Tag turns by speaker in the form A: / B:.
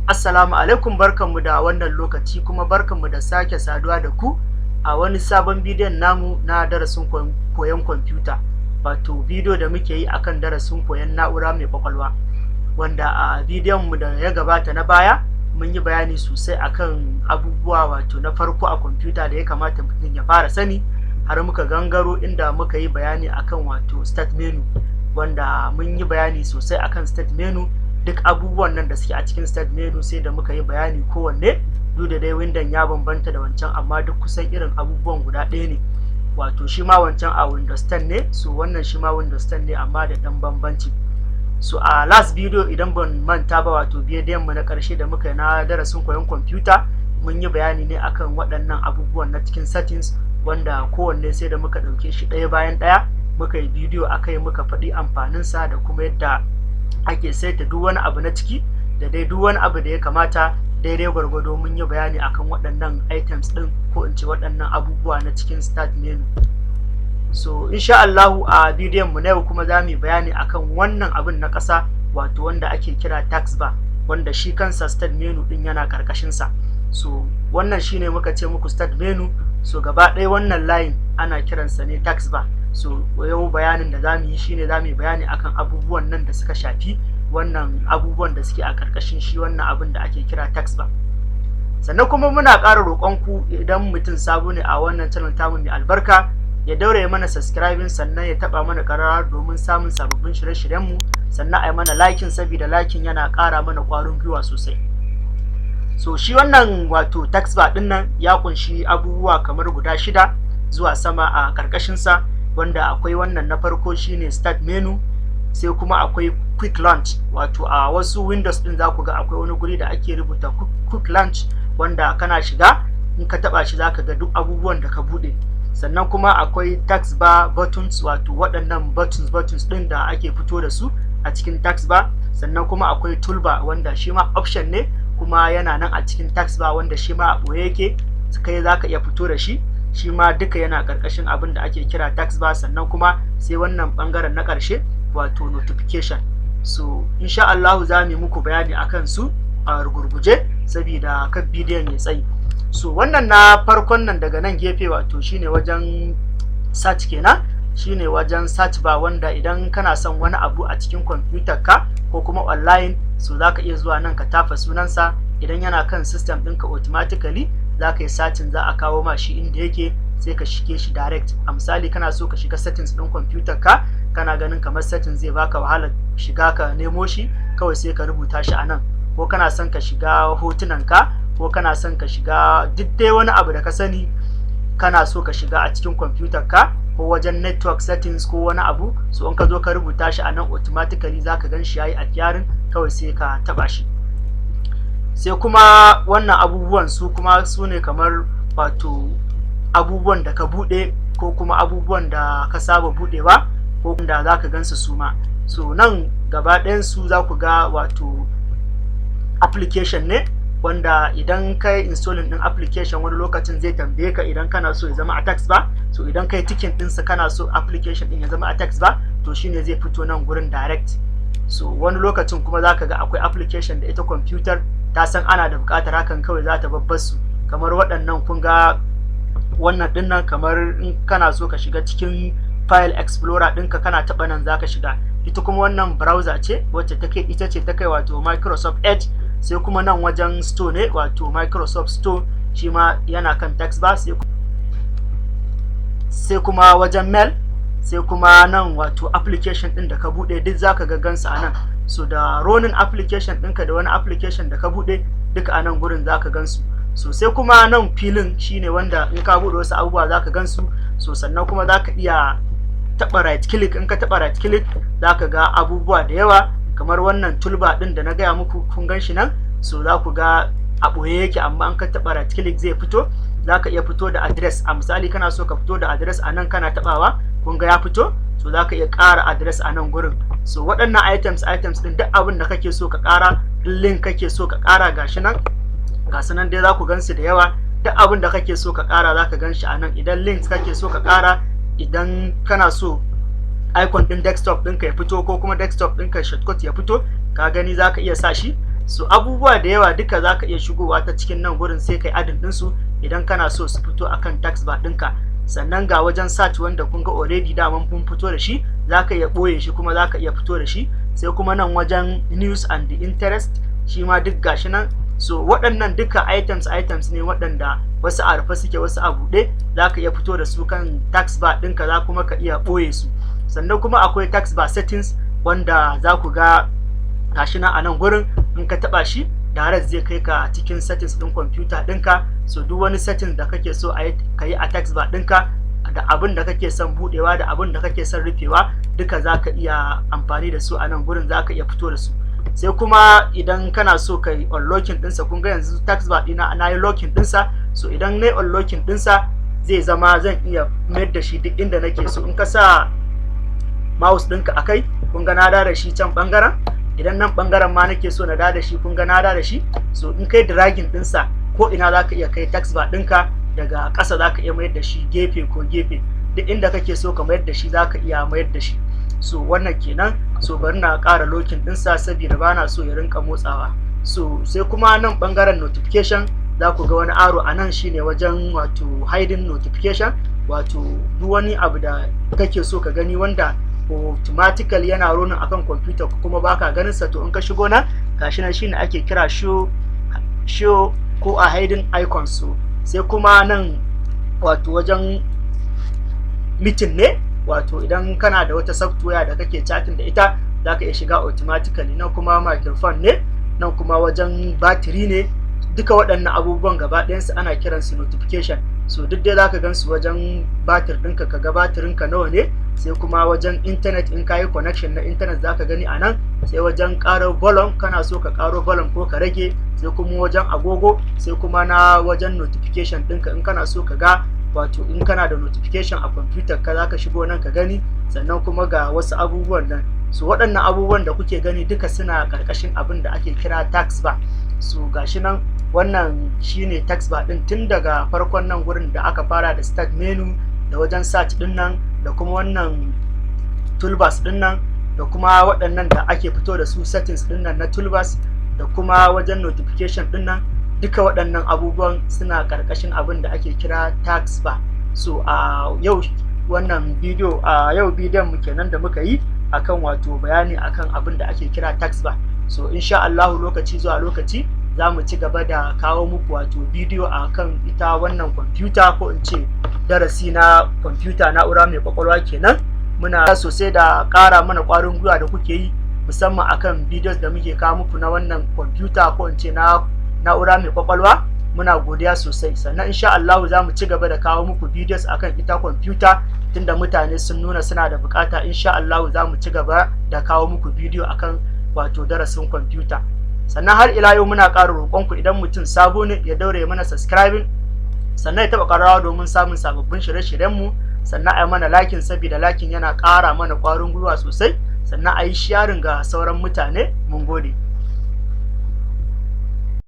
A: Assalamu alaikum, barkanmu da wannan lokaci, kuma barkanmu da sake saduwa da ku a wani sabon bidiyon namu na darasin koyon kwamfuta, wato bidiyo da muke yi akan darasin koyon na'ura mai kwakwalwa, wanda a bidiyon mu da ya gabata na baya mun yi bayani sosai akan abubuwa wato na farko a kwamfuta da ya kamata mutum ya fara sani, har muka gangaro inda muka yi bayani akan wato start menu, wanda mun yi bayani sosai akan start menu. Duk abubuwan nan da suke a cikin start menu sai da muka yi bayani kowanne. Duk da dai window ya bambanta da wancan, amma duk kusan irin abubuwan guda ɗaya ne. Wato shi ma wancan a Windows 10 ne, so wannan shi ma Windows 10 ne, amma da ɗan bambanci. So a last video, idan ban manta ba, wato bidiyon mu na ƙarshe da muka yi na darasin koyon kwamfuta, mun yi bayani ne akan waɗannan abubuwan na cikin settings, wanda kowanne sai da muka ɗauke shi ɗaya bayan ɗaya muka yi bidiyo akai, muka faɗi amfaninsa da kuma yadda ake saita duk wani abu na ciki da dai duk wani abu da ya kamata. Daidai gwargwado mun yi bayani akan waɗannan items ɗin, ko in ce waɗannan abubuwa na cikin start menu. So insha Allahu a bidiyon mu na yau kuma za mu yi bayani akan wannan abin na ƙasa, wato wanda ake kira taskbar, wanda shi kansa start menu ɗin yana ƙarƙashin sa. So wannan shine muka ce muku start menu. So gaba ɗaya wannan line ana kiransa ne taskbar. So yau bayanin da zamu yi shine zamu yi bayani akan abubuwan nan da suka shafi wannan abubuwan da suke a ƙarƙashin shi wannan abin da ake kira taskbar. Sannan kuma muna ƙara roƙon ku, idan mutum sabo ne a wannan channel tamu mai albarka, ya daure mana subscribing, sannan ya taba mana ƙararrawa domin samun sababbin shirye-shiryenmu, sannan a yi mana liking, saboda liking yana ƙara mana ƙwarin gwiwa sosai. So shi wannan wato taskbar ɗin nan ya kunshi abubuwa kamar guda shida zuwa sama a ƙarƙashinsa, wanda akwai wannan na farko shine start menu, sai kuma akwai quick launch. Wato a wasu Windows din za ku ga akwai wani guri da ake rubuta quick launch, wanda kana shiga, in ka taba shi zaka ga duk abubuwan da ka bude. Sannan kuma akwai taskbar buttons, wato waɗannan buttons din da ake fito da su a cikin taskbar. Sannan kuma akwai toolbar, wanda shi ma option ne kuma yana nan a cikin taskbar, wanda shi ma a ɓoye yake, kai zaka iya fito da shi. Shi ma duka yana ƙarƙashin abin da ake kira taskbar. Sannan kuma sai wannan ɓangaren na ƙarshe, wato notification. So insha Allahu za mu yi muku bayani akan su a gurguje, saboda kan bidiyon ya tsayi. So wannan na farkon nan daga nan gefe, wato shine wajen search kenan, shine wajen search bar, wanda idan kana son wani abu a cikin kwamfutar ka ko kuma online, so za ka iya zuwa nan ka tafa sunansa. Idan yana kan system ɗinka, automatically za ka yi searching, za a kawo ma shi inda yake, sai ka shige shi direct. A misali, kana so ka shiga settings ɗin kwamfutar ka, kana ganin kamar settings zai baka wahalar shiga ka nemo shi, kawai sai ka rubuta shi a nan. Ko kana son ka shiga hotunan ka, ko kana son ka shiga duk dai wani abu da ka sani kana so ka shiga a cikin kwamfutar ka, ko wajen network settings ko wani abu, so in ka zo ka rubuta shi a nan, automatically zaka gan shi yayi appearing, kawai sai ka taba shi. Sai kuma wannan abubuwan, su kuma su ne kamar wato abubuwan da ka bude ko kuma abubuwan da ka saba budewa ko da za ka gansu su ma. So nan gaba ɗayan su za ku ga wato application ne, wanda idan ka yi installing din application, wani lokacin zai tambaye ka idan kana so ya zama a taskbar. So idan kai ticking ɗinsa, kana so application din ya zama a taskbar, to shine zai fito nan gurin direct. So wani lokacin kuma za ka ga akwai application da ita kwamfutar ta san ana da buƙatar hakan, kawai za ta babbar su, kamar waɗannan. Kun ga wannan ɗinnan, kamar in kana so ka shiga cikin file explorer ɗinka, kana taɓa nan zaka shiga. Ita kuma wannan browser ce wacce take ita ce ta kai wato Microsoft Edge. Sai kuma nan wajen store ne, wato Microsoft Store, shi ma yana kan taskbar. Sai kuma wajen mail, sai kuma nan wato application ɗin da ka buɗe, duk zaka ga gansu a nan. So da running application ɗinka da wani application da ka buɗe, duka a nan gurin zaka gansu. So sai kuma nan filin shine wanda in ka buɗe wasu abubuwa zaka gansu. So sannan kuma zaka iya taɓa right click. In ka taɓa right click, zaka ga abubuwa da yawa, kamar wannan toolbar ɗin da na gaya muku, kun gan shi nan. So za ku ga a ɓoye yake, amma in ka taɓa right click zai fito. Zaka iya fito da address. A misali, kana so ka fito da address a nan, kana taɓawa, kun ga ya fito. So zaka iya ƙara address a nan gurin. So waɗannan items ɗin, duk abin da kake so ka ƙara, link kake so ka ƙara, gashi nan, ga su nan dai, za ku gansu da yawa. Duk abin da kake so ka ƙara, za ka gan shi a nan. Idan links kake so ka ƙara, idan kana so icon ɗin desktop ɗinka ya fito, ko kuma desktop ɗinka shortcut ya fito, ka gani, za ka iya sa shi. So abubuwa da yawa duka za ka iya shigowa ta cikin nan gurin, sai kai adding ɗinsu idan kana so su fito akan taskbar ɗinka. Sannan ga wajen search, wanda kun ga already daman mun fito da shi, za ka iya ɓoye shi kuma za ka iya fito da shi. Sai kuma nan wajen news and the interest, shi ma duk gashi nan. So waɗannan duka items ne waɗanda wasu a rufe suke, wasu a buɗe. Za ka iya fito da su kan taskbar ɗinka, za kuma ka iya ɓoye su. Sannan kuma akwai taskbar settings, wanda za ku ga gashi nan a nan gurin. In ka taɓa shi direct, zai kai ka cikin settings ɗin kwamfuta ɗinka. So duk wani settings da kake so ka yi a taskbar ɗinka, da abin da kake son buɗewa da abin da kake son rufewa, duka za ka iya amfani da su a nan gurin, za ka iya fito da su. Sai kuma idan kana so ka yi unlocking ɗinsa, kun ga yanzu taskbar ɗina na yi locking ɗinsa. So idan na yi unlocking ɗinsa, zai zama zan iya mayar da shi duk inda nake so. In ka sa mouse ɗinka a kai, kun ga na da shi can ɓangaren. Idan nan ɓangaren ma nake so na da shi, kun ga na da shi. So in kai dragging ɗinsa, ko ina za ka iya kai taskbar ɗinka. Daga ƙasa za ka iya mayar da shi gefe ko gefe, duk inda kake so ka mayar da shi, za ka iya mayar da shi. So wannan kenan. So bari na ƙara locking ɗinsa saboda ba na so ya rinka motsawa. So sai kuma nan ɓangaren notification, za ku ga wani arrow a nan, shine wajen wato hiding notification, wato duk wani abu da kake so ka gani wanda automatically yana running akan computer kuma baka ganin sa, to in ka shigo nan, gashi nan, shine ake kira show ko a hiding icons. So sai kuma nan wato wajen meeting ne, wato idan kana da wata software da kake chatting da ita, za ka iya shiga automatically. Nan kuma microphone ne, nan kuma wajen battery ne. Duka waɗannan abubuwan gaba ɗayansu ana kiransu notification. So duk dai zaka gan su wajen batir ɗinka, ka ga batirinka nawa ne. Sai kuma wajen internet, in kayi connection na internet, zaka gani a nan. Sai wajen ƙaro volume, kana so ka ƙaro volume ko ka rage. Sai kuma wajen agogo. Sai kuma na wajen notification ɗinka, in kana so ka ga wato in kana da notification a computer ka, zaka shigo nan ka gani. Sannan kuma ga wasu abubuwan nan. So waɗannan abubuwan da kuke gani duka suna ƙarƙashin abin da ake kira taskbar. So gashi nan, wannan shine taskbar ɗin, tun daga farkon nan gurin da aka fara da start menu, da wajen search ɗin nan, da kuma wannan toolbars ɗin nan, da kuma waɗannan da ake fito da su, settings ɗin nan na toolbars, da kuma wajen notification ɗin nan. Duka waɗannan abubuwan suna ƙarƙashin abin da ake kira taskbar. So a yau wannan bidiyo, a yau bidiyon mu kenan da muka yi akan wato bayani akan abin da ake kira taskbar. So insha Allahu, lokaci zuwa lokaci za mu ci gaba da kawo muku wato bidiyo akan ita wannan kwamfuta, ko in ce darasi na kwamfuta, na'ura mai kwakwalwa kenan. Muna sosai da ƙara mana ƙwarin gwiwa da kuke yi, musamman akan videos da muke kawo muku na wannan kwamfuta, ko in ce na na'ura mai kwakwalwa. Muna godiya sosai. Sannan insha Allahu za mu ci gaba da kawo muku videos akan ita kwamfuta, tunda mutane sun nuna suna da bukata. Insha Allahu za mu ci gaba da kawo muku bidiyo akan wato darasin kwamfuta. Sannan har ila yau muna ƙara roƙonku, idan mutum sabo ne, ya daure mana subscribing, sannan ya taɓa ƙararrawa domin samun sababbin shirye-shiryenmu. Sannan a yi mana liking, saboda liking yana ƙara mana ƙwarin gwiwa sosai. Sannan a yi sharing ga sauran mutane. Mun gode.